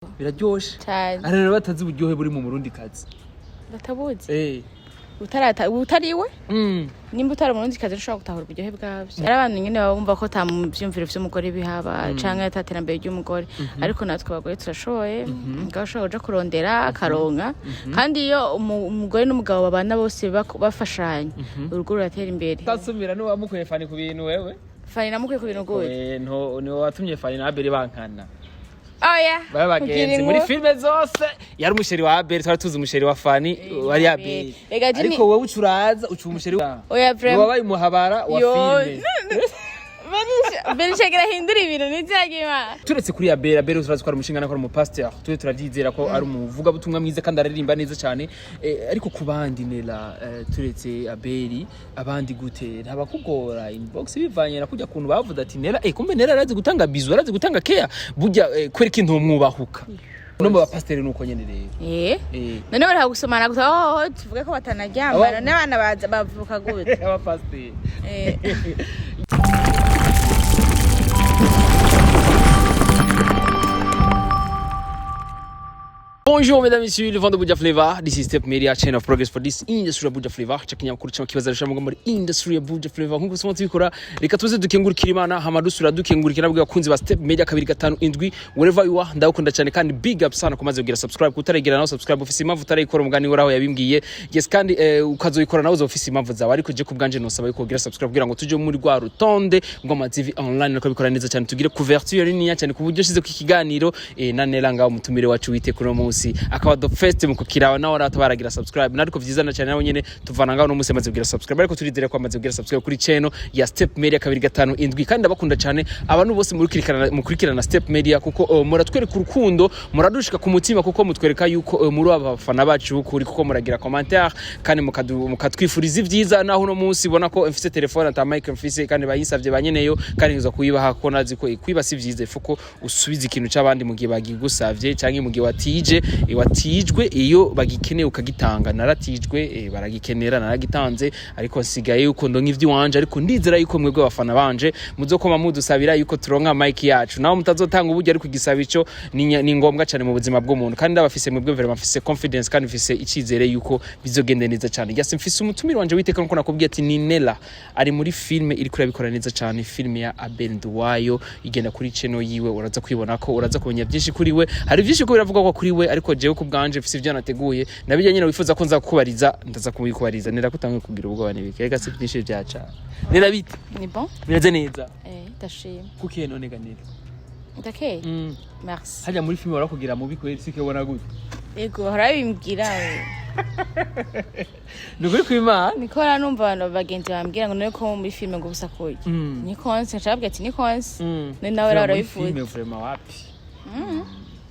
Biraryoshe. Cyane. Hari rero batazi uburyohe buri mu murundi kazi. Batabuzi. Utarata utariwe. Nimba utari umurundi kazi, ntushobora gutahura uburyohe bwabyo. Hari abantu nyine baba bumva ko ata mu vyumviro vy'umugore bihaba canke ata terambere ry'umugore, ariko natwe abagore turashoboye. Umugabo ashobora kuja kurondera akaronka, kandi iyo umugore n'umugabo babana bose bafashanya, urugo ruratera imbere. Utasumira n'uwamukuye Fani ku bintu wewe. Fani namukuye ku bintu gute? Nto niwe watumye Fani na Abeli bankana. Oya. Baba bagenzi muri filme zose. Yari umuchéri wa Abeli, twari tuzi umuchéri wa Fani wari Abeli. Ega jini. Ariko wowe ucuraza uca umuchéri wa Oya, vraiment. wabaye umuhabara wa Yo. filme. Benisha ahindura ibintu n'ivyagima. Turetse kuri Abeli, Abeli turazi ko ari umushinga, ko ari umupasiteri, tube turabyizera ko ari umuvugabutumwa mwiza kandi aririmba neza cyane. Ariko ku bandi Nela, turetse Abeli, abandi gute? Ntabakugora inbox bivanye na kujya kuntu bavuze ati Nela, kumbe Nela arazi gutanga bisou, arazi gutanga care burya, kwereka intumwubahuka no mu bapasiteri nuko nyene rero. None bari gusomana gusa? Oh, tuvuge ko batanaryama. None abana baza bavuka gute? Abapasiteri. Bonjour mesdames et messieurs, le vent de Buja Flavor. This is Step Media, chain of progress for this industry ya Buja Flavor. Cha kinyamakuru cyangwa kibaza rusha muri industry ya Buja Flavor. Nkuko usoma tubikora, reka tuze dukengurukira Imana, hama dusura dukengurukira nabwo abakunzi ba Step Media 257. Wherever you are, ndagukunda cyane kandi big up sana kumaze kugira subscribe. Kutaregera nawe subscribe, ufise impamvu utarayikora, umugani uraho yabimbwiye. Yes, kandi ukazoyikora nawe uzofise impamvu zawe, ariko je kubwanje nosaba yuko ugira subscribe kugira ngo tuje muri rwa rutonde rw'ama TV online nako bikora neza cyane, tugire couverture niniya cyane ku buryo shize ku kiganiro na Nela ngaho, umutumire wacu wite kuri uno munsi akaba the first mu kukirawa nawe aratubaragira subscribe. Nariko vyiza na cyane nawe nyene tuvana ngaho no munsi amaze kugira subscribe, ariko turizere ko amaze kugira subscribe kuri channel ya Step Media 257. Kandi ndabakunda cyane abantu bose mukurikirana Step Media, kuko muratwereka urukundo, muradushika ku mutima, kuko mutwereka yuko muri abafana bacu b'ukuri, kuko muragira commentaire kandi mukatwifuriza ibyiza. Naho uno munsi ubona ko mfise telefone ata mic mfise, kandi bayinsavye banyeneyo, kandi nza kuyibaha kuko nazi ko kwiba si vyiza, ifuko usubiza ikintu c'abandi mu gihe bagigusavye canke mu gihe watije, watijwe iyo bagikeneye ukagitanga. Naratijwe, baragikenera, naragitanze, ariko nsigaye yuko ndonka ivy'iwanje. Ariko ndizera yuko mwebwe abafana banje muzokoma mudusabira yuko turonka mic yacu, naho mutazotanga uburyo, ariko igisaba ico ni ngombwa cyane mu buzima bw'umuntu. Kandi ndabafise mwebwe, vraiment mfise confidence kandi mfise icizere yuko bizogenda neza cyane. Yes, mfise umutumire wanje witeka nkuko nakubwiye ati ni Nela, ari muri filme iri kurabikora neza cyane, filme ya Abel Nduwayo igenda kuri channel yiwe. Uraza kwibona ko uraza kumenya byinshi kuri we. Hari byinshi ko biravugwa ko kuri we, ariko jewe ku bwanje mfise ibyo nateguye nabijya nyine wifuza ko nza kukubariza, ndaza kubikubariza. Nera kutangiye kugira ubwoba n'ibiki? Reka si byinshi byaca. Nera, bite? Ni bon. Bimeze neza? Ndashima. Kukiye none ga Nera? Ndakeye. Merci. Hajya muri filme barakugira mubi kweri, sike ubona gute? Ego, bahora bimbwira. Ni ukuri kw'Imana. Niko numva abantu bagenzi bambwira ngo none ko muri filime ngo busa kurya. Ni konse, nshabwira ati ni konse. None nawe rero Muri urabifuza. filme vraiment wapi.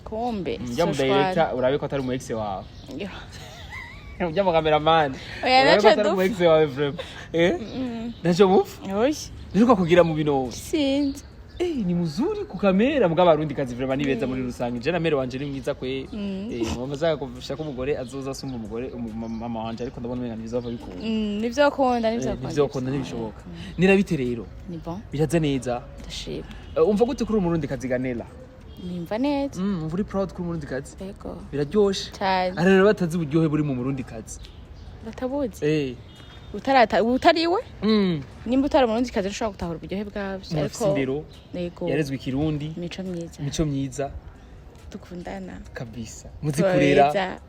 Kumbe. Njya mu director urabe ko atari umu ex wawe. Yo. Njya mu cameraman Oya, urabe ko naco atari umu dupfa. ex wawe vraiment. Naco mupfa. Oya. Niko kugira mu bino. Sinzi. Ni muzuri ku kamera, mbwa abarundi kazi vraiment ni beza muri rusange. Je na mère wanje ni mwiza kwe. Mama zaka kuvusha ko umugore azoza asumba umugore mama wanje, ariko ndabona umenga ntibizova bikunda. Nivyo akunda, nivyo akunda. Nivyo akunda, ntibishoboka. Nirabite rero? Ni bon. Biraza neza? Ndashima. Umva gute kuri umurundi kazi ganela? Nimva neza. Umva uri proud kuri umurundi kazi? Ego. Biraryoshe. Cyane. Hari rero batazi uburyohe buri mu murundi kazi. Batabuzi. Utarata utariwe. Nimba utari umurundi kazi, ntushobora gutahura uburyohe bwabyo. Umuntu afise indero, Yego. yarezwe ikirundi, Imico myiza. Imico myiza. Dukundana. Kabisa, muzi kurera. Tubabeza.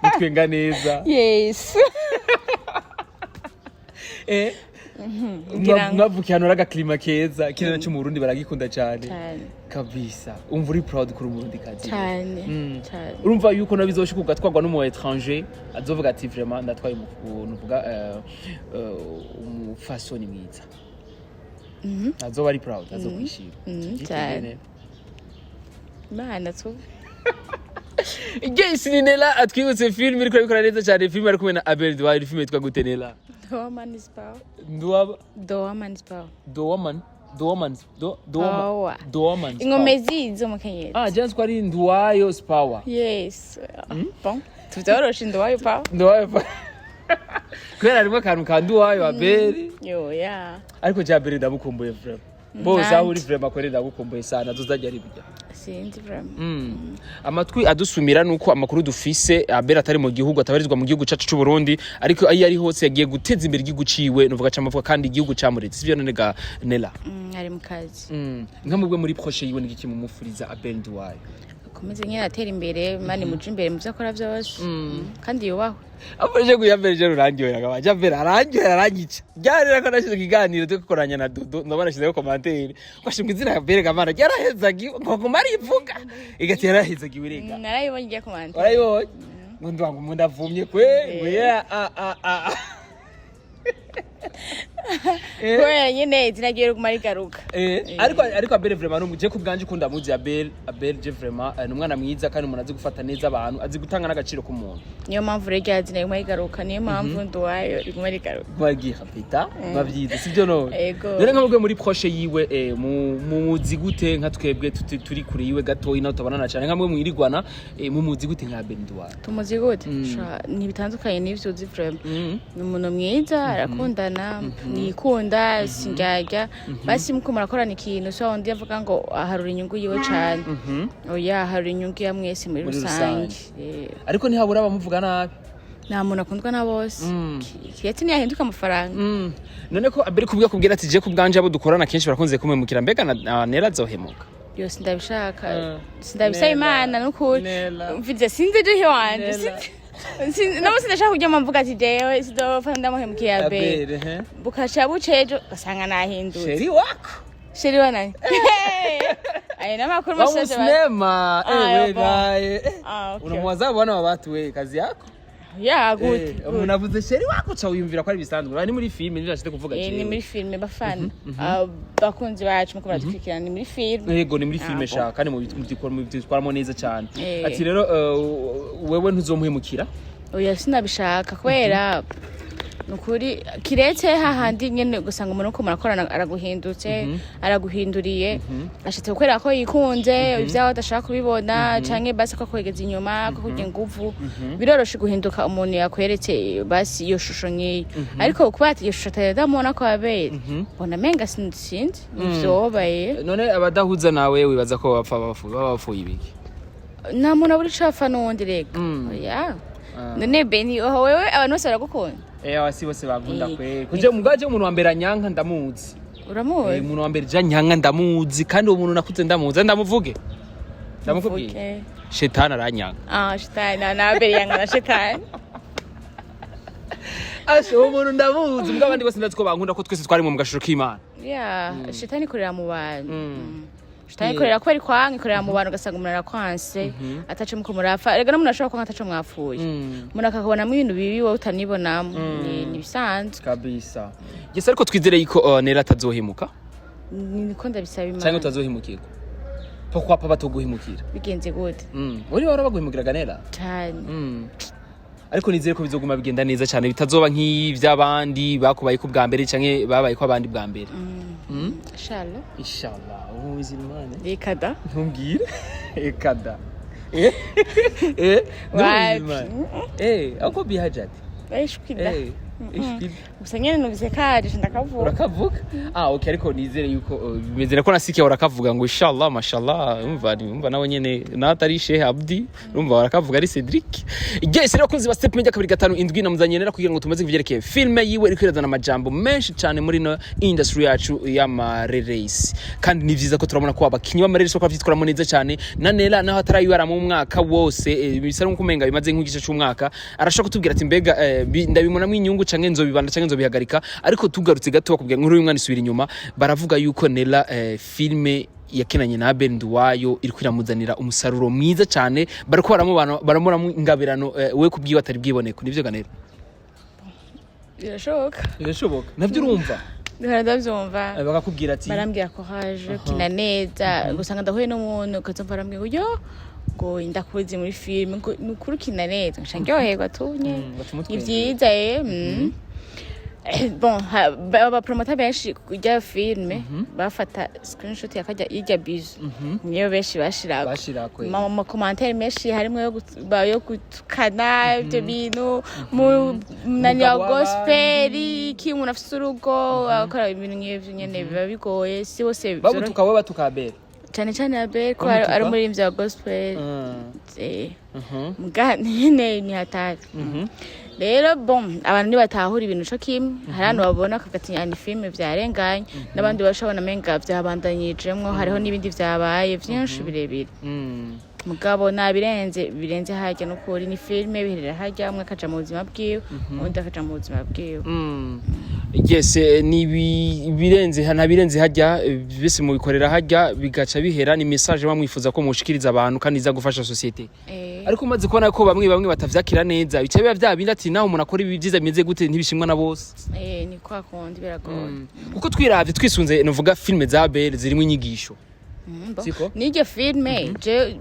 Mutwenga neza. Yes. Ngira ngo- Mwavukiye ahantu hari agaclimat keza, ikirere cyo mu Burundi baragikunda cyane. Cyane. Kabisa, umva uri proud kuri umurundi kazi? Cyane. Cyane. Urumva yuko nabizoshika ugatwarwa n'umu étranger azovuga ati vraiment ndatwaye umuntu uvuga umufasoni mwiza, azoba ari proud, azokwishima. Tubyitege. Cyane. Neza. Imana tu. Yes, ni Nela atwibutse film iriko irabikora neza cyane, film ari kumwe na Abel Duwayi. Film yitwa gute, Nela? The woman is power. Nduwa? The woman is power. The woman, The woman, The woman. Power. The woman. Ingomezi z'umukenyezi. Ah, just ko ari Nduwayo's power. Yes. Bon, tuvyoroshe, Nduwayo power. Nduwayo power kubera harimo akantu ka Nduwayo Abel. Yo ya. Ariko ja Abel ndamukumbuye vraiment. Bose aho uri vraiment kwere ndagukumbuye sana, tuzajya ari burya. Sinzi vraiment. Amatwi adusumira nuko amakuru dufise, Abel atari mu gihugu, atabarizwa mu gihugu cacu c'u Burundi, ariko iyo ari hose yagiye guteza imbere igihugu ciwe, nuvuga camavuga, kandi igihugu camuretse, sivyo none ga Nela? Ari mu kazi. Nka mubwe muri proche yiwe, nigiki mumufuriza Abel Nduwayo? Akomeze nyine atera imbere, Imana imuje imbere mu byo akora byose. Kandi yubahwe. Akoreshe kuyambere je rurangyohera akaba Jabel arangyohera, aranyica. Ryari ko nashize ikiganiro cyo gukoranya na Dudu, ndabona nashizeho commentaire ko ashimwe izina ya Abel Gamana ryarahezagiwe, ngo nguma arivuga igati yarahezagiwe rega. Narayibonye igiye kumanda. Warayibonye ngo ndwango ngo ndavumye kwe ngo ya a a a. Kubera nyine izina ryiwe riguma rigaruka. Ariko Abel vraiment numuje ku bwanje ukunda muzi Abel. Abel je vraiment ni umwana mwiza kandi umuntu azi gufata neza abantu, azi gutanga n'agaciro k'umuntu. Niyo mpamvu rero rya zina riguma rigaruka, niyo mpamvu Nduwayo riguma rigaruka. Bagiye pita bavyize, sivyo none? Ego. Rero nka mubwe muri proche yiwe, mumuzi gute? Nka twebwe turi kure yiwe gatoyi naho tutabonana cyane, nka mwe mwirigwana, mumuzi gute nka Abel Nduwayo? Tumuzi gute? Sha, ntibitandukanye n'ivyo uzi vraiment. Ni umuntu mwiza, arakundana, nikunda sindyarya. Basi muko murakorana ikintu, so wundi avuga ngo aharura inyungu yiwe cane. Oya, aharura inyungu ya mwese muri Muri rusange. Ariko ntihabura abamuvuga nabi. Nta muntu akundwa na bose. Kiretse niyahinduka amafaranga. None ko Abel kubwe kubwira ati je ku bwanje abo dukorana kenshi barakunze kumemukira, mbega na Nera azohemuka? Yose ndabishaka. Sindabisaba Nela. Imana nukuri. Nela. Mvize sinzi ejo hiwanje. Nela. No sindashaka kuryama mvuga ati jewe sidopfa ndamuhemukiye Abel. Abel he. Bukaca buca ejo ugasanga nahindutse. Chéri wako. Chéri wa nani? Ayo n'amakuru wa mashasha musinema. Ah, Ewe yo, bon. naye. Ah, okay. Unamwaza bwana wa watu, we kazi yako. Ya gute? Umuntu avuze chéri wako ca wiyumvira ko ari bisanzwe, ni muri filime nivyo nashatse kuvuga. Ni Jewe muri filime bafana. Ah, bakunzi bacu muko baradukurikirana, ni muri filime. Yego, ni muri filime. Ah, Shaka kandi mubyitwaramo neza cyane. Ati rero wewe ntuzomuhemukira? Oya, sinabishaka kubera nukuri kiretse hahandi nyene gusanga umuntu uko murakorana araguhindutse, araguhinduriye, ashatse gukorera ko yikunze ibyawe adashaka kubibona, canke basi ko akwegeza inyuma ko kurya inguvu. Biroroshe guhinduka umuntu yakweretse basi iyo shusho nk'iyo, ariko kuba ati iyo shusho atayadamubona ko abere mbona menga sinzi nivyobaye. None abadahuza nawe wibaza ko bapfa baba bapfuye ibiki? Nta muntu abura ico apfa n'uwundi rega. Oya. None Beni, oho wewe abantu bose baragukunda? Abasi bose bankunda. Kwe kuje mugaje umuntu wa mbere anyanka ndamuzi. Uramuzi? Umuntu wa mbere je anyanka ndamuzi, kandi uwo muntu nakuze ndamuzi, ndamuvuge, ndamukubwiye. Okay. Shetani aranyanka. Ah, shetani na Abeli yanga na shetani. Ashe, uwo muntu ndamuzi, mbwa abandi bose ndazi ko bankunda, ko twese twari mu gashusho k'Imana. Yeah, shetani ikorera mu bantu. Shetani ikorera kubera ikwanga, ikorera mu bantu, ugasanga umuntu arakwanse ataco muko murapfa. Erega n'umuntu ashobora kwanga ataco mwapfuye. Umuntu akakubonamo ibintu bibi wowe utanibonamo. Ni ibisanzwe. Kabisa, yes, ariko twizere yuko Nera atazohemuka. Niko ndabisaba Cyangwa Imana. utazohemukirwa, pourquoi pas batoguhemukira? Bigenze gute? Uri wara baguhemukiraga Nera? Cane. Ariko nizere ko bizoguma bigenda neza cyane, bitazoba nk'ivy'abandi bakubaye ko bwa mbere canke babaye ko abandi bwa mbere. Inshallah. Inshallah, ubu Imana. Rikada. Ntumbwire ekada, Wapi. Ako bihajati. Ishwida. Ishwida. Gusa nyene numvise kaje ndakavuga. Urakavuga, ah okay, ariko nizere yuko bimeze ko nasike urakavuga ngo inshallah, mashallah, umva nawe nyene nawe atari Sheikh Abdi, urumva urakavuga ari Cedric. Yes, rero kunzi ba Step Media 257 namuzanye nera kugira ngo tumaze kuvyerekeye filme yiwe iriko irazana amajambo menshi cyane muri no industry yacu y'amareresi, kandi ni vyiza ko turabona ko abakinyi b'amareresi bako bavyitwaramo neza cyane. Na Nera naho atarayibara mu mwaka wose, bisa nkuko umenga bimaze nk'igice c'umwaka, arashobora kutubwira ati mbega ndabibonamo inyungu canke nzobibanda canke nzobihagarika. Ariko tugarutse gato bakubwira nkuru y'umwana isubira inyuma, baravuga yuko Nera filme yakinanye na Abel Nduwayo iriko iramuzanira umusaruro mwiza cyane, bariko baramubana baramuramo ingabirano, we kubwiwe atari bwiboneko. Nivyo ga Nera? Birashoboka. Birashoboka navyo, urumva? Ndahora ndavyumva. Bakakubwira ati Barambwira ko haje kina neza, gusanga ndahuye n'umuntu ukazumva arambwira ngo yo ngo ndakuzi muri filime, ngo ni ukuri ukina neza, nca ndyoherwa tunye. Baca Ni umutwenga. vyiza. Bon, abapromota benshi kurya filime bafata screenshot yakajya irya bizu, niyo benshi bashirako. Bashirako. Mu macommentaires menshi harimo yo gutukana ibyo bintu mu nani ya Umugabo gospel, iki umuntu afise urugo akora ibintu nk'ivyo nyene biba bigoye, si bose Babutuka, we batuka Abel. Cane cane Abel, ko ari Bamutuka? ari umuririmbyi wa gospel. Muga nyene ni hatari. Rero bon, abantu ntibatahura ibintu co kimwe. Hari abantu babona bakavuga ati: "Ah, ni filime, vyarenganye," n'abandi bashobora menga vyabandanyijemwo, hariho n'ibindi vyabaye vyinshi birebire. Mugabo nabirenze, birenze harya. N'ukuri ni filime, biherera harya, umwe akaja mu buzima bwiwe, uwundi akaja mu buzima bwiwe. Yes, ni birenze, nta birenze hajya, bese mubikorera hajya bigaca bihera. Ni message bamwifuza ko mushikiriza abantu kandi iza gufasha société. Ariko umaze kubona ko bamwe bamwe batavyakira neza, bica biba vya bindi ati naho umuntu akora ibi byiza bimeze gute, ntibishimwa na bose. Ni kwa kundi, biragoye. Kuko twiravye twisunze, nuvuga filime za Abel zirimo inyigisho. Bon. Siko? N'iryo filime, je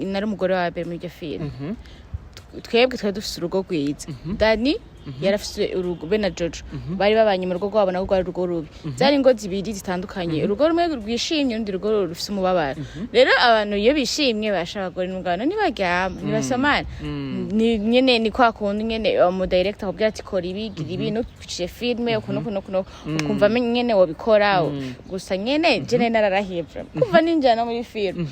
nari umugore wa Abel muri iryo filime. Twebwe twari dufise urugo rwiza. Dani yarafise urugo, be na Jojo bari babanye mu rugo rwabo, nabo rwari urugo rubi. Zari ingo zibiri zitandukanye, urugo rumwe rwishimye, urundi rugo rufise umubabaro. Rero abantu iyo bishimye, basha abagore n'umugabo ntibaryama, ntibasomana. Ni nyene, ni kwa kundi nyene umu director akubwira ati: "Kora ibi, gira ibi, nuciye filime ukuntu ukuntu ukuntu," ukumva nyene wobikora. Gusa nyene je nari nararahiye vraiment kuva ninjira no muri filime.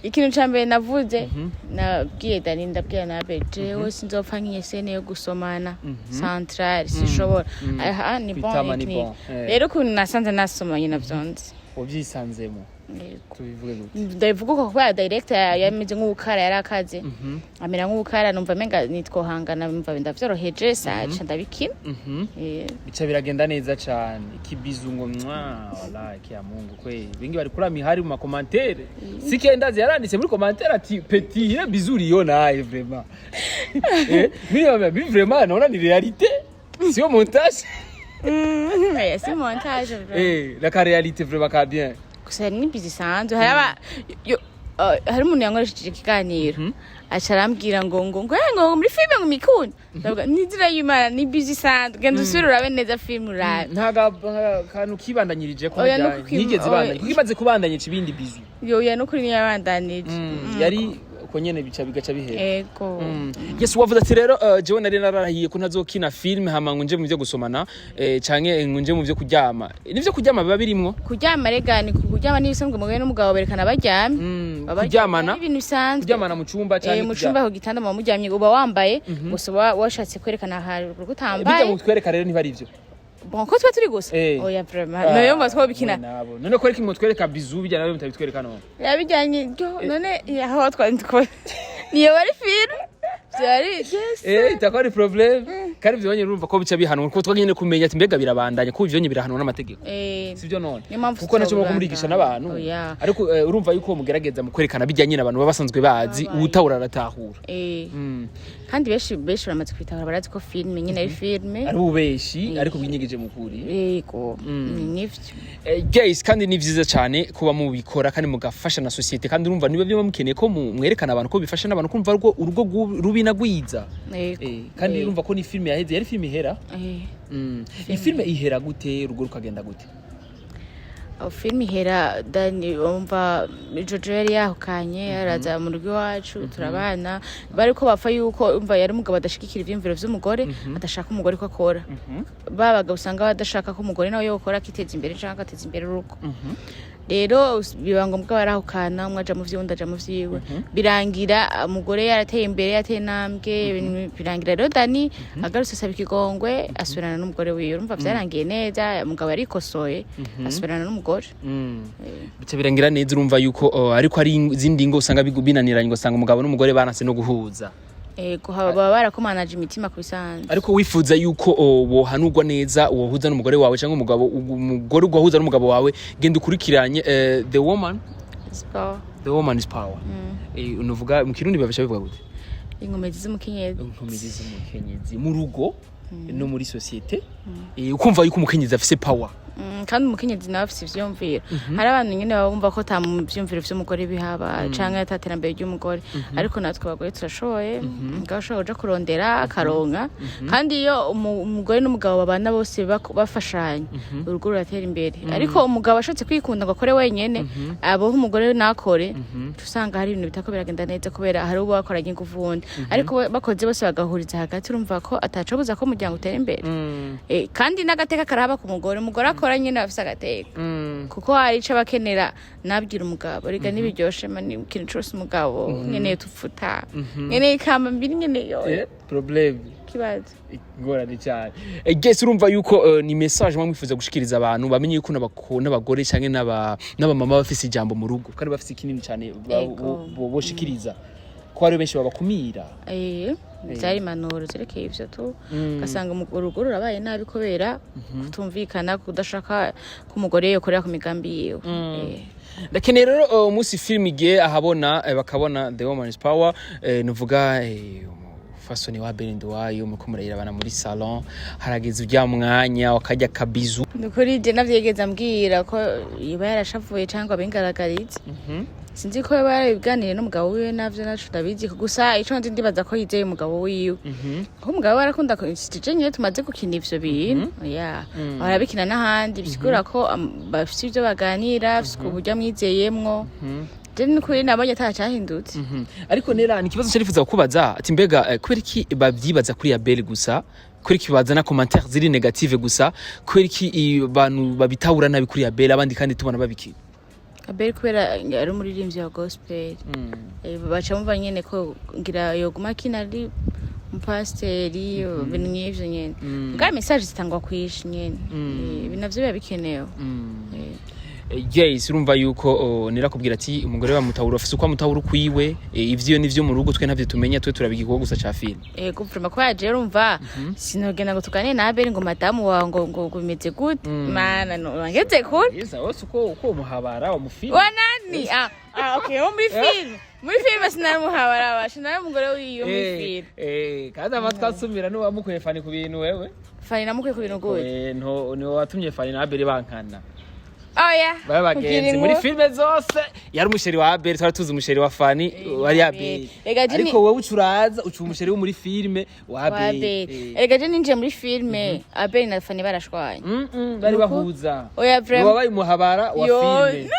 Ikintu ca mbere navuze, nabwiye Dani, ndabwira na Abel: "Jewe sinzopfa nkiye scène yo gusomana centrale, sishobora. Aha ni bon." Kwitama ni Ni bon. Rero ukuntu nasanze nasomanye navyonze. Wabyisanzemo? Yego. Tubivuge gute? Ndabivuga uko kubera director yameze nk'ubukara, yari akaze amera nk'ubukara, numva menga nitwohangana, numva ndavyoroheje, saca ndabikina. Bica biragenda neza cane, ikibizu ngo mwa, wallahi kia Mungu kweli. Bengi bari kuri mihari mu ma commentaires, sikendazi yaranditse muri commentaire ati: "Petit, ile bisou naye vraiment, mimi mimi vraiment naona ni réalité, sio montage." Si montage vraiment. La ka réalité vraiment ka bien. Gusa ni bisou isanzwe. Hari aba hari umuntu yankoresheje ikiganiro, aca arambwira ngo muri filime ngo mikunda. Ndavuga n'inzira y'Imana, ni bisou isanzwe, genda usubire urabe neza filime, urabe. Nta kantu kibandanyirije ko Oya, hajya nuko ntigeze bandanya, oya. kuko imaze kubandanya ica ibindi bisou. Yoya, nukuri niyabandanije. Yari uko nyene, bica bigaca bihera. Ego. Yes, wavuze ati rero jewe nari nararahiye ko ntazokina film hama ngo nje mu byo gusomana, canke ngo nje mu byo kuryama. Nivyo kuryama biba birimwo? Kuryama rega ni kuryama n'ibisanzwe, umugore n'umugabo berekana baryamye. Baba baryamye, Kuryamana. ari ibintu bisanzwe. Kuryamana mu cumba canke Mu cumba ku gitanda muba muryamye, uba wambaye gusa, uba washatse kwerekana haruguru ko Bijya utambaye. mu twereka rero niba ari ivyo. Bon, ko tuba turi gusa. Oya, vraiment nayo mba twobikina. Nabo none ko ariko mutwereka bisou, bijya nawe mutabitwereka none? Yabijyanye ryo none aho twari two niyo bari film byari, yes. Itakuwa ari problème, kandi ivyo nyene urumva ko bica bihanwa, kuko twagende kumenya ati mbega birabandanya, kuko ivyo nyene birahanwa n'amategeko. Sivyo none? Niyo mpamvu Kuko nacyo muko tutobandanya. murigisha n'abantu. Oya. Ariko urumva yuko mugerageza mu kwerekana bijya nyine abantu baba basanzwe bazi. Babaye. Uwutahura aratahura. Kandi benshi benshi baramaze kwitahura, barazi ko filime nyine ari filime. Ari ububeshi ariko bwinyegeje mu kuri. Yego, nivyo. Guys, kandi ni vyiza cyane kuba mubikora kandi mugafasha na société, kandi urumva niba byo mukeneye ko mwerekana abantu ko bifasha n'abantu kumva urugo rubi na rwiza. Yego. Kandi urumva ko ni filime yaheze, yari filime ihera. Iyi filime ihera gute, urugo rukagenda gute? Aho filime ihera, Dani, umva, Jojo yari yahukanye, araza mu rugo iwacu, turabana. Bari ko bapfa yuko, umva, yari umugabo adashigikira ivyiyumviro vy'umugore, adashaka umugore ko akora. Babaga usanga badashaka ko umugore nawe yokora akiteza imbere canke agateza imbere urugo. Rero biba ngombwa barahukana, umwe aja mu vyiwe, undi aja mu vyiwe. Birangira umugore yarateye imbere, yateye intambwe. Birangira rero Dani agarutse asaba ikigongwe, asubirana n'umugore wiwe. Urumva vyarangiye neza, umugabo yarikosoye, asubirana n'umugore. Bica birangira neza. Urumva yuko ariko hari izindi ngo usanga binaniranye, ugasanga umugabo n'umugore banase no guhuza. Ego, baba barakomanaje imitima ku bisanzwe. Ariko wifuza yuko wohanurwa neza, wohuza n'umugore wawe cyangwa umugabo, umugore ugahuza n'umugabo wawe, genda ukurikiranye The Woman Is Power. The Woman is Power. Unuvuga mu Kirundi babisha bivuga gute? Inkomezi z'umukenyezi. Inkomezi z'umukenyezi mu rugo no muri société. Ukumva yuko umukenyezi afise power. Kandi umukenyezi nawe afise ivyiyumviro. Hari abantu nyene baba bumva ko ata mu vyiyumviro vy'umugore bihaba canke ata terambere ry'umugore, ariko natwe abagore turashoboye. Umugabo ashobora kuja kurondera akaronka, kandi iyo umugore n'umugabo babana bose bafashanya, urugo ruratera imbere. Ariko umugabo ashatse kwikunda ngo akore wenyene, aboha umugore nakore, uca usanga hari ibintu bitako biragenda neza, kubera hari uwo bakoranye inguvu wundi. Ariko bakoze bose bagahuriza hagati, urumva ko atacobuza ko umuryango utera imbere. Kandi n'agateka karahaba ku mugore. Umugore akora nyine afise agateka. Kuko hari ico abakenera nabwira umugabo, rega nibiryoshe mani, ikintu cose umugabo nkeneye tupfuta, nkeneye ikamba mbiri, nkeneye yo. Problème. Kibazo. Ingorane cyane. Guys, urumva yuko ni message mwa mwifuza gushikiriza abantu bamenye yuko n'abagore canke n'abamama bafise ijambo mu rugo kandi bafise kinini cyane boshikiriza, ko hari benshi babakumira. Byari impanuro zerekeye ivyo tu, ugasanga urugo rurabaye nabi kubera kutumvikana, kudashaka ko umugore yokorera ku migambi yiwe. Ndakeneye rero umunsi film igiye ahabona, bakabona The Woman is Power, nuvuga umufasoni wa Belinda wayo muriko murayirabana muri salon, harageze urya mwanya wakajya kabizu. Ni ukuri je navyigeze ambwira ko yoba yarashavuye cyangwa abingaragarize. Sinzi ko yoba yarabiganiriye n'umugabo wiwe, navyo naco ndabizi. Gusa ico nzi, ndibaza ko yizeye umugabo wiwe, kuko umugabo we arakunda je nyene tumaze gukina ivyo bintu ya barabikina n'ahandi, bisigura ko bafise ivyo baganira, bafise uburyo amwizeyemwo. Je ni ukuri nabonye atacahindutse. Ariko nera ni ikibazo cyarifuza kukubaza ati mbega kubera iki babyibaza kuri Abel gusa? Kubera iki bazana commentaire ziri négative gusa? Kubera iki abantu babitahura nabi kuri Abel, abandi kandi tubona babikina? Abel kubera ari umuririmbyi wa gospel, baca bumva nyene ko ngira yoguma akina ari umupasiteri, ibintu nk'ivyo nyene. Bwa message zitangwa kwishi nyene. Ibi navyo biba bikenewe. Yes, urumva yuko nirakubwira ati umugore wa mutahura afise uko amutahura ukwiwe, ivyo nivyo mu rugo twe ntavyo tumenya, twe turabigikorwa gusa ca film. Ego, vraiment, kubera jewe urumva sinogenda ngo tuganire na Abel ngo madamu wawe ngo bimeze gute, mana no ngeze kure. Yes, wose uko umuhabara wa mu film. Wanani? Ah, okay, wo muri film sinari muhabara basha, sinari umugore wiwe muri film. Kandi amatwi asumira n'uwamukuye Fani ku bintu wewe. Fani namukuye ku bintu gute? Nto ni watumye Fani na Abel bankana. Oya. Baba bagenzi muri filme zose. Yari umusheri wa Abel, twari tuzi umusheri wa Fani wari Abel. Rega je Ariko wowe ucuraza uca umusheri wo muri filme wa wa Abel. Abel. Erega je ninjiye muri filme Abel na Fani barashwanye. Bari Nuko? bahuza. Oya, vraiment. Wabaye umuhabara wa Yo. filme.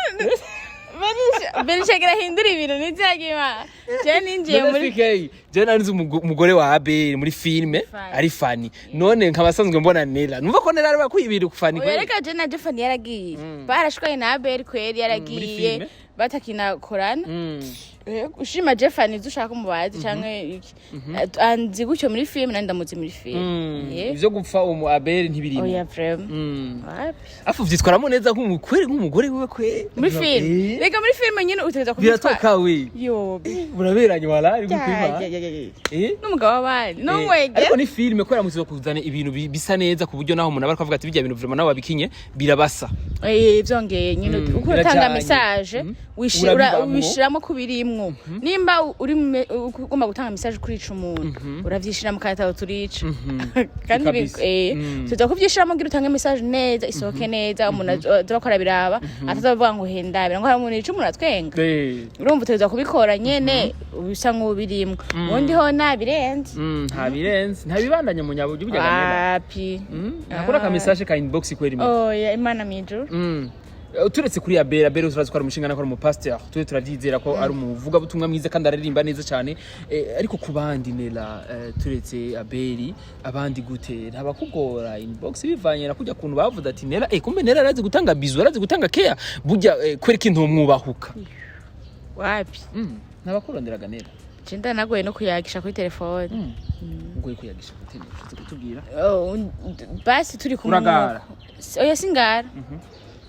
Benisha hindura ibintu n'ivyagima. Je ninjiye None muri CK, je nari nzi umugore wa Abel muri filme Fani. ari Fani, none nkaba asanzwe mbona Nera, numva ko Nera ari bakwiye ibintu ku Fani Oya, kweli. reka je na je Fani yaragiye. Barashwanye na Abel kweri, yaragiye Filme? batakinakorana. Ushima je Fani izo ushaka umubazi canke iki. Anzi gutyo muri filme, nandi ndamuzi muri filme. Ivyo gupfa umu Abel ntibirimo. Oya, vraiment. Wapi. Afu vyitwaramo neza nk'umukweri, nk'umugore wiwe kweri. Muri filme. Reka muri filme nyine utegereza kubitwara. Biratoka we. Yo. Muraberanye wala ari Ya, gukwima. ya, ya, ya. N'umugabo w'abandi. N'umwege. Ariko ni filme kubera muziza kuzana ibintu bisa neza ku buryo naho umuntu aba ariko avuga ati bijya bintu vraiment nawe wabikinye birabasa. Vyongeye nyine uko utanga Birajanye. message Urabibamwo. wishiramo kubirimwo. Nimba uri ugomba gutanga message kurica umuntu, uravyishira mu katabo turica kandi tuza kuvyishiramo kugira utange message neza, isohoke neza, umuntu azoba akora biraba atazovuga ngo hendabira, ngo hari umuntu yica umuntu atwenga. Urumva utegerezwa kubikora nyene bisa nk'ubirimwo, ubundi ho nabirenze. Nta birenze, nta bibandanya mu nyaburyo burya ganera. Wapi. Nakora ka message ka inbox kweri mwe. Oya, Imana mwijuru. Turetse kuri Abel, Abel turazi ko ari umushinga, ko ari umupasteur, twe turavyizera ko ari umuvugabutumwa mwiza kandi araririmba neza cyane. Ariko ku bandi Nera, turetse Abel, abandi gute? Ntabakugora inbox bivanye na kujya kuntu bavuze ati Nera, kumbe Nera arazi gutanga bizu, arazi gutanga care burya, kwereka intumwubahuka? Wapi. Ntabakuronderaga Nera? Je ndanagoye no kuyagisha kuri telefone. Ugoye kuyagisha gute Nera? Ushatse kutubwira? Oh, basi turi kumwe. Uragara? Oya, singara,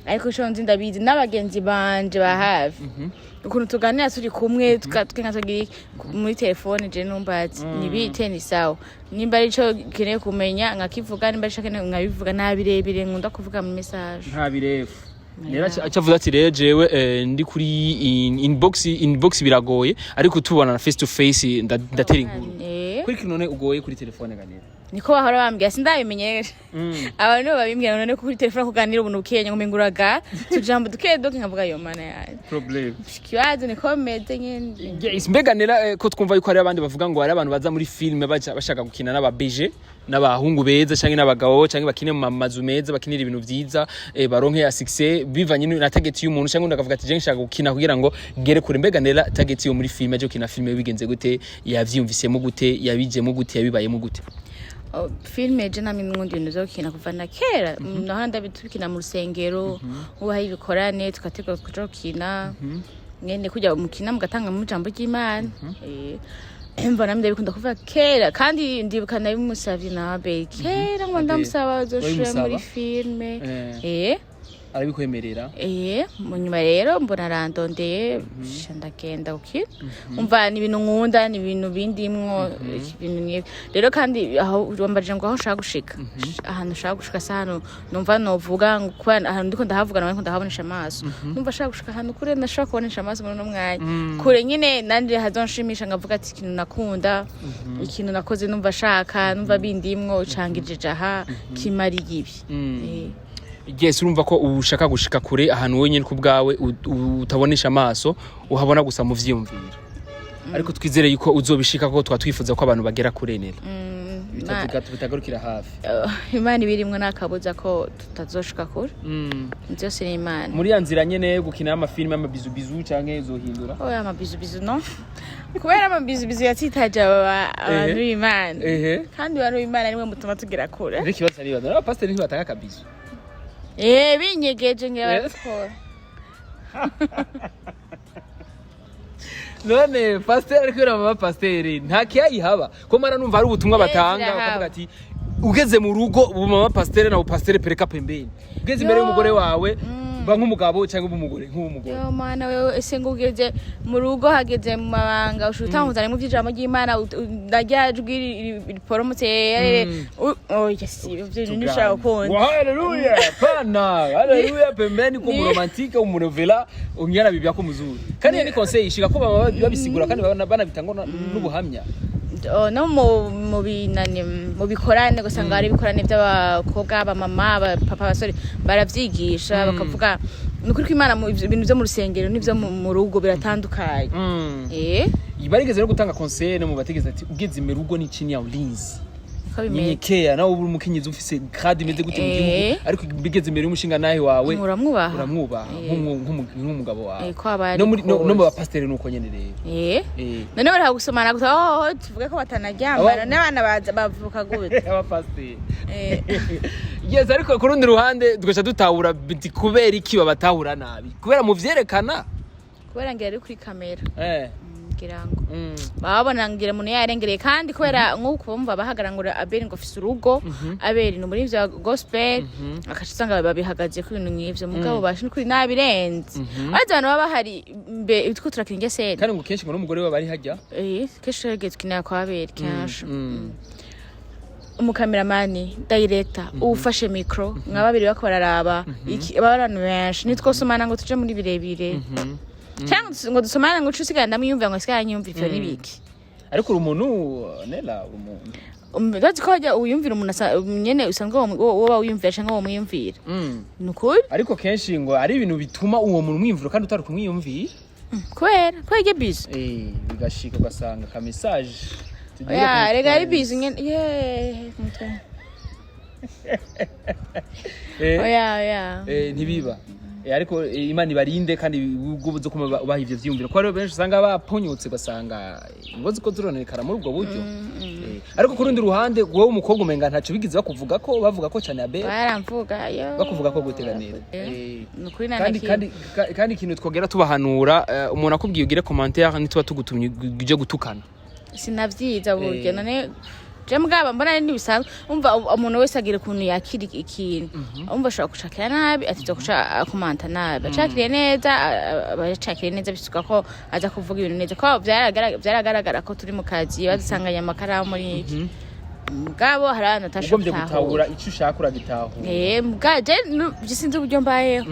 ariko ico nzi ndabizi n'abagenzi banje ba hafi, ukuntu tuganira turi kumwe twenga tugira iki, muri telefone je numbazi nibite ni sawa, nimba ari ico keneye kumenya nkakivuga, nimba ari ico keneye nkabivuga, nta birebire nkunda kuvuga mu message. Nta birefu Nera acavuze ati rero jewe ndi kuri inbox biragoye, ariko tubona na face to face ndatera inkuru. Kuri kino none ugoye kuri telefone ganira? Niko bahora bambwira, sindabimenyesha abantu, nibo babimbwira. None kuri telefone kuganira ubuntu bukenya ngo menguraga tujambo duke duke, nkavuga yo mana yanjye. Problem. Ikibazo niko meze nyene. Yes, mbega Nera, ko twumva yuko hari abandi bavuga ngo hari abantu baza muri filme baca bashaka gukina n'aba BG, n'abahungu beza canke n'abagabo, canke bakine mu mazu meza, bakinira ibintu vyiza, baronke ya success bivanye na target y'umuntu, canke undi akavuga ati je nshaka gukina kugira ngo ngere kure. Mbega Nera, target yo muri filme aje gukina filme bigenze gute? Yavyiyumvisemo gute? Yabijemo gute? Yabibayemo gute? Oh, filme je namwe nkunda ibintu vyo gukina kuva na kera. Naho ndabikina mu rusengero, ubu hari ibikorane tugategura kuja gukina nyene, kujya mukina mugatanga mu ijambo ry'Imana. Mbona ndabikunda kuva kera, kandi ndibuka nabimusavye na Abel kera ngo Abel. ndamusaba azoshire Wabimusaba? muri filme. Arabikwemerera? Mu nyuma rero mbona arandondeye, sha ndagenda gukina. Umva, ni ibintu nkunda, ni ibintu bindimwo, ibintu nk'ibyo rero. Kandi aho wambajije ngo aho nshaka gushika, ahantu nshaka gushika si ahantu numva novuga ngo, kubera ahantu ndiko ndahavuga nawe ndiko ndahabonesha amaso. Numva nshaka gushika ahantu kure ndashobora kubonesha amaso muri uno mwanya, kure nyine nanje hazonshimisha, ngavuga ati ikintu nakunda, ikintu nakoze, numva shaka, numva bindimwo, cangijije aha, kimariye ibi. Yes, urumva ko ushaka gushika kure, ahantu wenyine ku bwawe utabonesha amaso, uhabona gusa mu vyiyumviro, ariko twizere yuko uzobishika, ko twa twifuza ko abantu bagera kure nera bitagarukira hafi. Imana ibirimwo nakabuza ko tutazoshika kure. Byose ni Imana. Muri ya nzira nyene yo gukina amafilime, amabizubizu, canke uzohindura? Oya, amabizubizu no, kubera amabizubizu yatsitaje abantu b'Imana. Kandi abantu b'Imana nimwe mutuma tugera kure. Rero ikibazo aribaza, abapasiteri ntibatanga akabizu? Binyegeje ngira barabikora. None pasiteri ariko yari pasiteri nta kiyayihaba ko mara numva hari ubutumwa batanga zirahaba. Bakavuga ati ugeze mu rugo, ubu mama pasiteri na pasiteri pereka pembeni, ugeze imbere Yo. y'umugore wawe ba nk'umugabo cyangwa umugore nk'umugore. Yo mana wewe, ese ngo ugeze mu rugo, hageze mu mabanga, ushobora utanguzana mu by'ijambo ry'Imana na rya jwi riporomotse? Oya, si ibyo bintu ntushobora gukunda. Wa haleluya pana haleluya pembeni ko romantique umunovela ongera bibi yako muzuri, kandi ni conseil ishika ko baba babisigura kandi banabitanga n'ubuhamya. Oh, no mu binani, mu bikorane, gusanga hari ibikorane by'abakobwa, abamama, abapapa, abasore, baravyigisha bakavuga ni ukuri ko Imana mu ibintu byo mu rusengero n'ibyo mu rugo biratandukanye. Barigeze no gutanga conseil no mu bategezi ati ugeze mu rugo ni chini ya ulinzi. Niko bimeze. Nyenyekea, nawe uri umukenyezi ufise grade imeze gute mu gihugu, ariko bigeze imbere y'umushinga nawe wawe uramwubaha. Uramwubaha nk'umugabo wawe. Ko aba ari No muri no mu kose. bapasiteri nuko nyene rero. None bari gusomana gusa? Oh, tuvuge ko batanaryamana n'abana baza bavuka gute? Abapasiteri. Yes, ariko ku rundi ruhande tugaca dutahura biti kubera iki babatahura nabi? Kubera muvyerekana. Kubera ngira ari kuri kamera. Ngira ngo babona ngira umuntu yarengereye, kandi kubera nk'uko bumva bahagara ngo Abeli ngo afise urugo, Abeli ni umuririmbyi wa gospel, akaca usanga babihagaze ku bintu nk'ivyo. Mugabo bashe kuri nabirenze, ariko abantu baba bahari mbe two turakina ingeseri. Kandi ngo kenshi ngo n'umugore we bari hajya. Kenshi turagiye tukinira kwa Abeli kenshi. Umukameramani, director, ufashe micro, nka babiri bako bararaba baba abantu benshi, nitwosomana ngo tuje muri birebire cyangwa ngo dusomane ngo uce usigara ndamwiyumvira ngo sigara nyumvira ivyo nibiki. Ariko uri umuntu, Nela, uri umuntu. Urazi ko wajya wiyumvira umuntu nyene usanzwe woba wiyumvira canke womwiyumvira. Ni ukuri. Ariko kenshi ngo ari ibintu bituma uwo muntu umwiyumvira kandi utari kumwiyumvira. Kubera iryo bizu. Bigashika ugasanga ka message tugiye Oya, rega ari kumutwara. bizu nyene ye kumutwe. Oya, oya. Ntibiba. Ariko Imana ibarinde kandi ubwo zo kuma baha ivyo vyiyumviro, kuko hariho benshi usanga baponyotse, ugasanga ingo ziko zironekara muri ubwo buryo. Ariko ku rundi ruhande wowe umukobwa umenga ntaco bigeze bakuvuga ko, bavuga ko cane Abel. Baramvuga yo. Bakuvuga ko gute Nela? Ni ukuri nta Kandi na kimwe. kandi ikintu twogera tubahanura, umuntu akubwiye ugire commentaire, ntituba tugutumye uje gutukana. Sinavyiza burya. None je mugaba mbona ari n'ibisanzwe. Umva, umuntu wese agira ukuntu yakira ikintu. Umva, ashobora gucakira nabi, atiza guca akomanta nabi. Acakiriye neza, aba yacakiriye neza, bisuka ko aza kuvuga ibintu neza, ko vyaragaragara ko turi mu kazi, badusanganye amakaramu muri iki. Mugabo hari abantu Ugombye batashobora gutahura icyo ushaka uragitahura. Muga je sinzi uburyo mbayeho.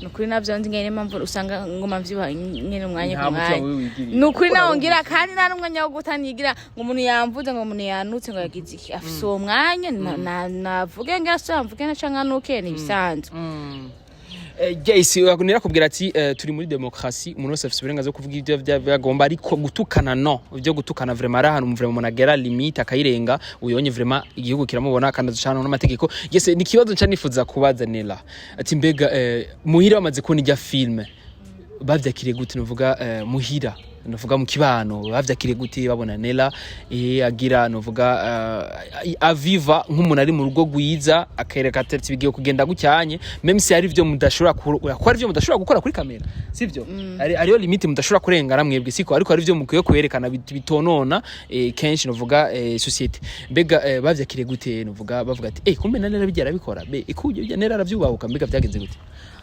Ni ukuri navyo nzi ngene impamvu usanga ngoma mvyibuha nyene umwanya Nta ku mutima mwanya. wiwe wigirira. Ni ukuri nawo ngira, kandi nta n'umwanya wo gutanigira ngo umuntu yamvuze, ngo umuntu yanutse, ngo yagize iki. Afise uwo mwanya navuge ngira so yamvuge na canke anuke, ni ibisanzwe. Yes, nirakubwira ati turi muri demokrasi, umuntu wese afise uburenganzira bwo kuvuga ibyo agomba, ariko gutukana no ibyo gutukana vraiment ari ahantu vraiment umuntu agera limite akayirenga, uyonye vraiment igihugu kiramubona kandi aducana n'amategeko. Yes, ni ikibazo nca nifuza kubaza Nela, ati mbega muhira bamaze kubona ijya filme Bavyakiriye gute, novuga muhira, novuga mu kibano, bavyakiriye gute babona Nella agira, novuga aviva nk'umuntu ari mu rugo rwiza, akereka ati bigiye kugenda gucyanye, même si hari ivyo mudashobora ko hari ivyo mudashobora gukora kuri kamera, sivyo? Ari ariyo limite mudashobora kurengana mwebwe, siko? Ariko hari ivyo mukwiye kwerekana bitonona kenshi, novuga société. Mbega bavyakiriye gute, novuga bavuga ati kumbe na Nella bijya arabikora, be ikujye bijya Nella aravyubahuka, mbega vyagenze gute?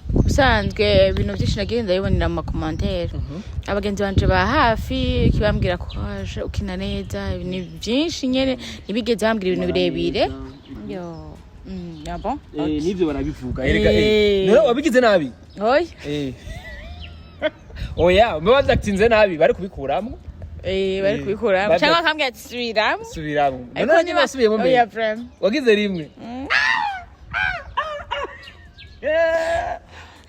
Ubusanzwe ibintu byinshi nagiye ndabibonera mu ma commentaires. Abagenzi banje ba hafi kibambwira ko waje ukina neza, ni byinshi nyene, ntibigeze bambwira ibintu birebire. Yo, ah bon. Eh, nivyo barabivuga erega. None wabigize nabi? Oya. Oya, mbe bavyakitinze nabi bari kubikuramwo. Eh, bari kubikuramo cyangwa bakambwira ati subiramo. Subiramo. Ariko None niba wasubiyemo mbere? Oya, vraiment. Wagize rimwe. Yeah.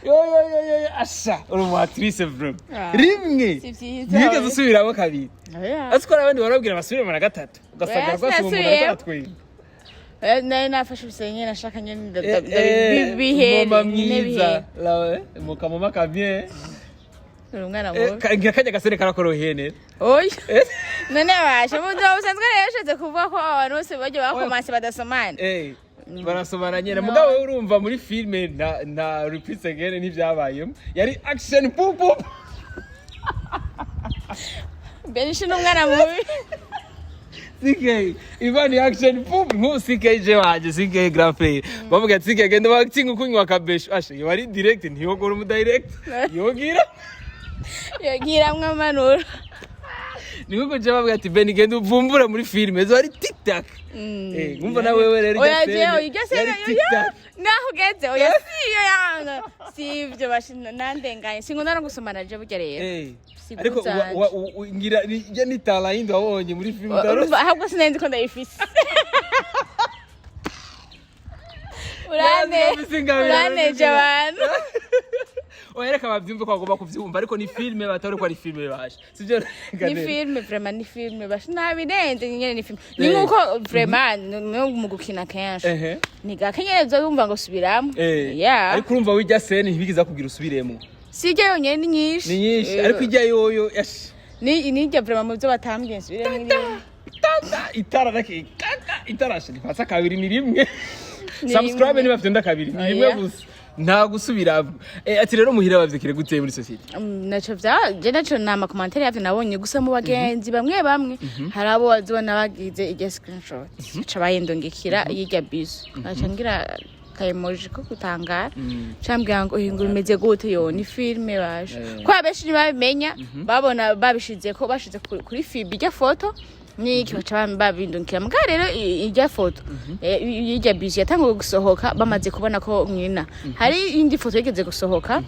Yo yo yo yo yo, asha uri umu actrice vraiment. Ah. Rimwe. Si vyiza. Ntiyigeze Oya. usubiramo kabiri? Oya. Ariko hari abandi barabwira basubiremo na gatatu, ugasanga Oya, rwose uwo muntu ariko sinasubiyemo. aratwenga. Nari nafashe ibisenge, nashaka nyene bihere. Mama Nyine mwiza. bihere. Lawe mukamama kamye. Uri umwana mubi. Ngira kajya gasore karakoroheye neza. Oya, none abasha mu buzima busanzwe rero yashatse kuvuga ko abantu bose bajya bakomanse badasomana. Barasomana nyene. No. Mugabo wewe urumva muri filme nta reprise again, ntibyabayemo, yari action pum pum. Benshi ni umwana mubi. CK Ivan, action pum. Nk'ubu CK je wanje, CK grand frère, bavuga ati CK genda acting ukunywa akabesho, asha iyo ari direct ntiyogora umu direct yogira. Yogiramwo amanura. Ni nkuko je bavuga ati Ben, genda uvumbure muri filme, zo ari tic tac. Ngumva na wewe rero Oya, irya jewe scène iryo yari scène tic tac. Naho ugeze, oya, siyo yanga, si ibyo bashi nandenganye, sinkunda no gusomana je burya rero. Si Ariko zanje. ngira ijya ni talent yindi wabonye muri filme utarose. Urumva ahubwo sinari nzi ko ndayifise. Urane Yazi ingabire. uraneje abantu. Oya, reka bavyumve ko bagomba kuvyumva, ariko ni filme, batari ko ari filme basha, sivyo? Ni filme vraiment, ni filme basha, nabirenze nyene, ni filme, ni Eh. nkuko vraiment no mu gukina kenshi ni gake nyene uzumva ngo subiramo. Yeah. Ariko urumva wijya scène ntibigiza kugira usubiremo. Si ijya yonyene, ni nyinshi. Ni nyinshi, ariko ijya yoyo yash. Ni nijya vraiment mu byo batambwiye nsubiremo iri. Tata itara rake kaka itarashe ntipasa kabiri, ni rimwe. Ni Subscribe. rimwe. Niba fyonda kabiri, ni rimwe Oya. gusa, nta gusubiramo. Ati rero muhira bavyekire gute muri société? Naco vya je naco ni ama commentaires yavyo nabonye gusa mu bagenzi bamwe bamwe. Hari abo wazibona bagize irya screenshot, ca bayindungikira yirya bisou, aca ngira ka emoji ko gutangara, cambwira ngo uyu ngo bimeze gute? Yo, ni filme baje. Ko abenshi ntibabimenya, babona babishize ko bashize kuri fibi irya foto niki, baca babindungikira. Muga rero irya foto y'irya bisou yatanguye gusohoka bamaze kubona ko nkina. Hari indi foto yigeze gusohoka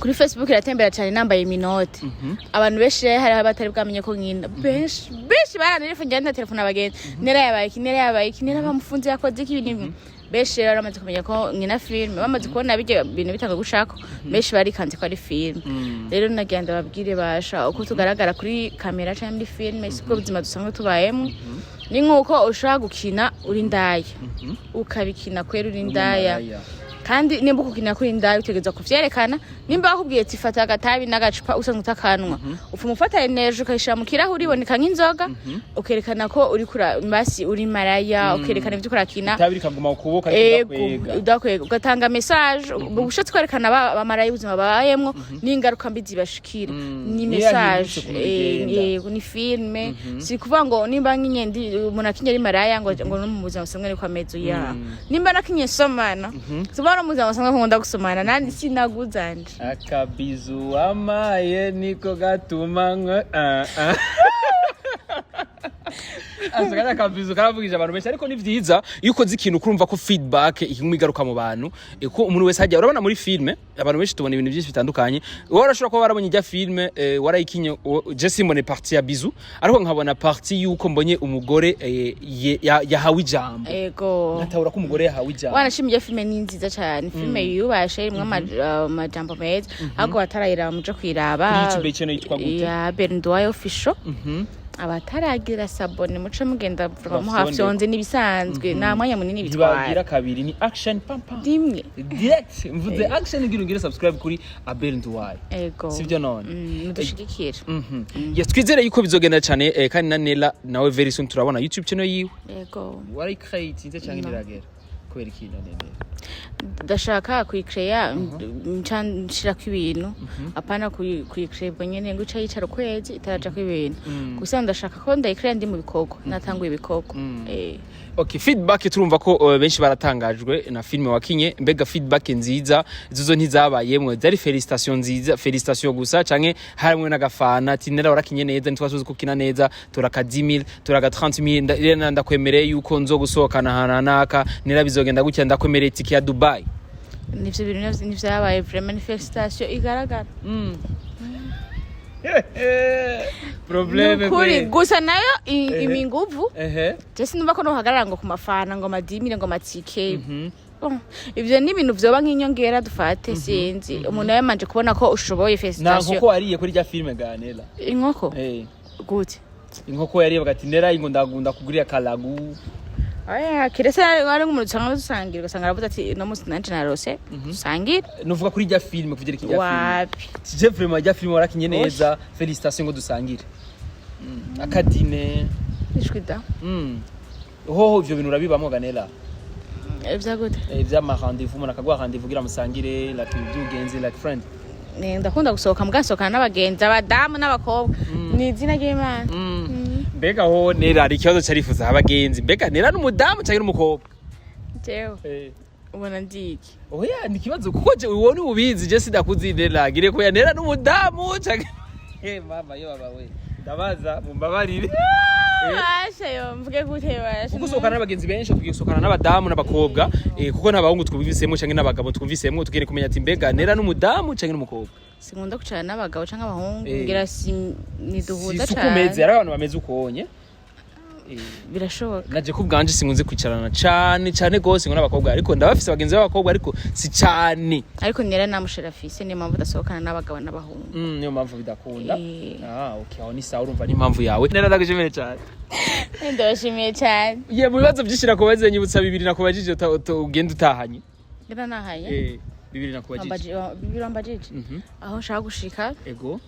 kuri Facebook iratembera cyane, nambaye menottes. Abantu benshi rero hari abatari bwamenye ko nkina. Benshi benshi barantelefone, ngenda telefone abagenzi: "Nera yabaye iki? Nera yabaye iki? Nera bamufunze, yakoze iki?" Ibintu benshi rero bamaze kumenya ko nkina filime, bamaze kubona bijya bintu bitanga gushako, benshi barikanze ko ari filime. Rero nagira ndababwire basha, uko tugaragara kuri kamera cyangwa muri filime sibwo buzima dusanzwe tubayemo. Ni nk'uko ushobora gukina uri indaya, ukabikina kwera uri indaya, kandi nimba ukukina kuri indaya utegereza kuvyerekana. Nimba bakubwiye ati fata agatabi n'agacupa, usanzwe utakanwa, ufuma ufata energy ukayishira mu kirahuri iboneka nk'inzoga, ukerekana ko uri kura basi uri maraya, ukerekana ivyo urakina. Itabi rikaguma ku kuboko ariko Ego. udakwega. Udakwega, ugatanga message uba ushatse kwerekana abamaraya ubuzima babayemwo n'ingaruka mbi zibashikira. Ni Niyo message. yahindutse ukuntu bigenda. Yego, ni filme. Si kuvuga ngo nimba nkinye ndi umuntu akinye ari maraya ngo no mu buzima busanzwe niko ameze ya. Nimba nakinye somana, sivuga no mu buzima busanzwe nkunda gusomana nandi sinaguzanje. Akabizu wamaye niko gatuma nkwe ah, ah. Asa kariya akabizu karavugije abantu benshi, ariko ni vyiza iyo ukoze ikintu ukurumva ko feedback ikimwe igaruka mu bantu, ko umuntu wese hajya urabona muri filme abantu benshi tubona ibintu byinshi bitandukanye. Wowe urashobora kuba warabonye ijya filme, warayikinye, je simbone partie ya bisou, ariko nkabona partie yuko mbonye umugore yahawe ijambo. Ego. Nkatahura ko umugore yahawe ijambo. Wanashimye, iyo filme ni nziza cyane, filme yubashe, irimwo amajambo meza, ahubwo batarayiraba muje kuyiraba. Kuri YouTube channel yitwa gute? Ya Berndoye Official. Abataragira s'abonner, muce mugenda Bafyonde. muhafyonze, n'ibisanzwe, nta mwanya munini Ntibagira bitwara. kabiri, ni action pam pam. Rimwe. Direct mvuze action ngira ungire subscribe kuri Abel Nduwayo. Ego. Sivyo none? Mudushigikire. Yes, twizere yuko bizogenda cyane, kandi na Nella nawe very soon turabona YouTube channel yiwe. Ego. Warayicreatinze cyangwa ntiragera? Kubera ikintu nene? Ndashaka kuyikreya, nca nshirako ibintu, apana kuyikreya ubwo nyene ngo ica yicara ukwezi itarajako ibintu. Gusa ndashaka ko ndayikreya ndi mu bikorwa, natanguye ibikorwa. Okay, feedback turumva ko benshi baratangajwe na filme wakinye. Mbega feedback nziza zuzo ntizabayemwe? Zari félicitation nziza, félicitation gusa, canke harimwe n'agafana ati: "Nera warakinye neza, ntitwasuze kukina neza, turaka 10000, turaka 30000, rero ndakwemereye yuko nzo gusohokana ahantu naka, nera bizogenda gutya, ndakwemereye tike ya Dubai"? Nivyo bintu nivyabaye vraiment, ni félicitation igaragara. Problème. Nukuri gusa nayo ima inguvu. Je sinumva ko nohagarara ngo ku mafana, ngo amadimire, ngo amatike. Bon, ivyo ni ibintu vyoba nk'inyongera dufate, sinzi, umuntu yamanje kubona ko ushoboye, Na félicitation. Nkoko wariye kuri rya filme ga Nela? Inkoko? Gute? Inkoko yariye bagati: "Nera ingo ndagunda kugurira kalagu." Oya, kiretse ari nk'umuntu usanga dusangira, ugasanga aravuze ati: "No munsi nanje narose dusangira." Nuvuga kuri rya filme, kuvyerekeye rya filme. Wapi. Je vraiment rya filme warakinye neza, félicitation, ngo dusangire akadine. Ishwi da. Hoho ivyo bintu urabibamwo ganela? Vya gute? Vy'ama rendez-vous, umuntu akaguha rendez-vous kugira musangire like byugenze, like friend. Ndakunda gusohoka, mugasohokana n'abagenzi, abadamu n'abakobwa, ni izina ry'Imana. Mbega ho Nera hari ikibazo carifuza abagenzi: mbega Nera n'umudamu canke n'umukobwa? Jewe ubona ndiki? Oya, ni ikibazo kuko je uwo ni ubizi, je sidakuzi. Nera gire ko ya Nera n'umudamu canke mama yo baba we, ndabaza mumbabarire. Basha yo, mvuge gute basha? Kuko usohokana n'abagenzi benshi, tugiye gusohokana n'abadamu n'abakobwa, kuko nta bahungu twumvisemo canke n'abagabo twumvisemo. Tugiye kumenya ati: mbega Nera n'umudamu canke n'umukobwa? Sinkunda kwicarana n'abagabo canke abahungu. Ngira si niduhuza. Si uko umeze, hari abantu bameze ukonye. Birashoboka. Naje ku bwanje sinkunze kwicarana cane cane gose ngo n'abakobwa, ariko ndabafise abagenzi b'abakobwa, ariko si cane. Ariko nera namushera afise, niyo mpamvu udasohokana n'abagabo n'abahungu. Niyo mpamvu bidakunda. Ah, okay, aho ni sawa, urumva n'impamvu yawe. Nera, ndagushimiye cane. Ndabashimiye cyane. Ye, mu bibazo byinshi nakubaze, nyibutsa bibiri nakubajije ugenda utahanye. Ngira nahaye. Bibiri nakubajije. Bibiri wambajije? Mhm. Aho nshaka gushika. Ego.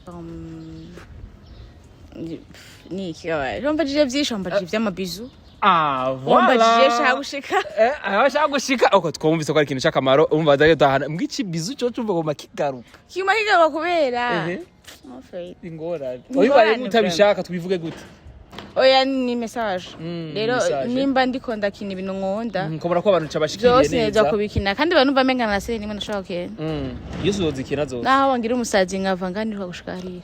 Ni iki gabaye wambajije? Byinshi wambajije, iby'amabizu. Ah, Wambajije voilà. nshaka gushika. Aho ashaka gushika uko twumvise ko ari ikintu c'akamaro, urumva bazaye utahana mbw'iki bizu cyo cumva ngo makigaruka. Kiguma kigaruka kubera Afraid. Ingorane. Ingorane, Wabibayemo utabishaka, tubivuge gute? Oya, ni message. Rero message. nimba ndiko ndakina ibintu nkunda, Nkobora ko abantu cabashikiriye byose neza. neza kubikina, kandi banumva menga na sere nimwe ndashaka gukina. Iyo uzozikina zose. Naho wangira umusazi nkava nganirwa gushika hariya.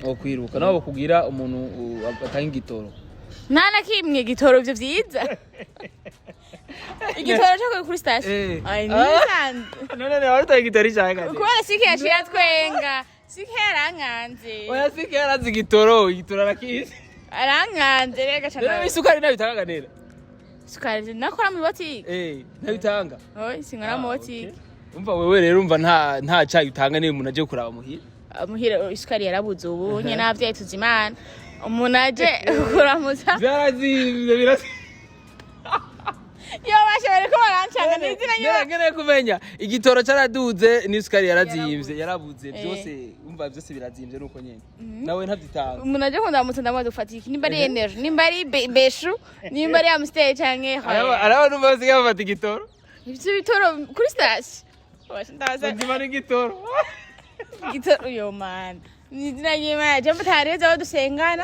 Wokwiruka naho bakubwira umuntu atanga igitoro. Nta na kimwe gitoro, ivyo vyiza, igitoro cyo kuri station. Ay, ni bisanzwe. None wari utanga igitoro icanga? Kubera sike yaciye atwenga, sike yarankanze. Oya, sike yarazi igitoro, igitoro arakizi. Arankanze rega. Rero Cyane. isukari nayo bitanga nera? Isukari nakora muri botike. Nayo bitanga? Oya, sinkora mu botike. Umva wewe rero, umva nta cayi utanga niyo umuntu aje kuraba muhira? Muhira isukari yarabuze ubu nyine, n'abavyeyi tuzi Imana, umuntu aje kuramutsa. Byarazimvye, birazi. Yo basha, bariko barancanga n'izina Nera, nyine. nkeneye kumenya, igitoro caraduze n'isukari yarazimvye, yarabuze byose, umva byose birazimvye nuko nyene nawe ntavyitanga. Umuntu aje kundamutsa ndamubaza: "Ufata iki?" Nimba ari energy, nimba ari beshu, nimba ari Amstel canke Araba numva basigaye bafata igitoro. Ivyo bitoro kuri station basha, ndabaza. Bazima n'igitoro. Igitoro yo mana, ni izina ry'Imana, je mutaneza aho dusengana.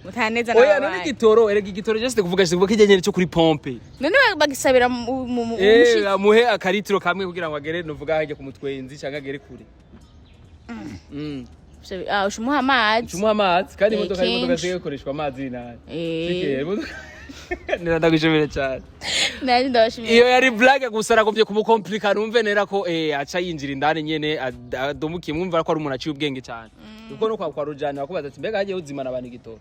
Mutaneza. Oya, none n'ababanyi. Igitoro erega, igitoro just kuvuga, just kuvuga kijya nyene cyo kuri pompe. None bagisabira mu mushitsi? Amuhe akaritiro kamwe kugira ngo agere nuvuga hajya ku mutwenzi cyangwa agere kure. Ah, ushumuha amazi. Cumuha amazi kandi imodoka kenshi. zisigaye zikoreshwa amazi nabi. Nera, ndagushimire cyane. Nanjye ndabashimiye. Iyo yari blague gusa, aragomvye kumukomplika numve nera ko aca yinjira indani nyene adomukiye, mwumva ko ari umuntu aciye ubwenge cyane, kuko no kwa Rujana bakubaza ati: "Mbega hagiye uzimana abantu igitoro?"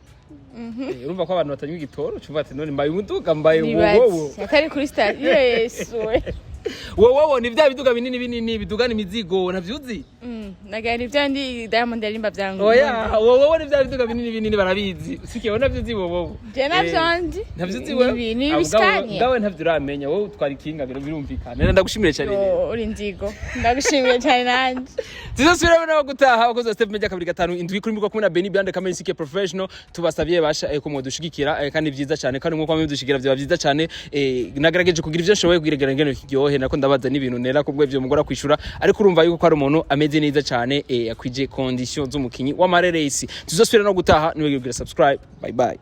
Urumva ko abantu batanywa igitoro, cumva ati: "None mbaye umuduga, mbaye Nibaze, wowo." atari kuri sitasiyo, Yesu we. Wowowo ni bya biduga binini binini bidugana imizigo, ntavyuzi? Nagira ni bya ndi Diamond yarimba byangu. Oya, wowowo ni bya biduga binini binini, barabizi. Sikiye wowe, navyo uzi wowowo? Je navyo nzi. Navyo uzi wewe? Ni ibisikanye. Ngawe ntavyo uramenya, wowe utwara ikinga, birumvikana. Ndagushimiye cyane rero. Yo, uri nzigo, ndagushimiye cyane nanje. Tuzosubira nawe gutaha, abakozi ba Step Media 257 kuri micro kumwe na Benny Beyond Camera CK Professional. Tubasavye basha ko mwodushigikira, kandi vyiza cyane, kandi nkuko mwabidushigikira vyoba vyiza cyane. Nagerageje kugira ivyo nshoboye kugira ngene kiryohe, nako ndabaza n'ibintu nera kubwo ivyo mugora kwishura, ariko urumva yuko ko ari umuntu ameze neza cyane, akwije condition z'umukinyi w'amareresi. Tuzosubira no gutaha, niwe kugira subscribe. Bye bye.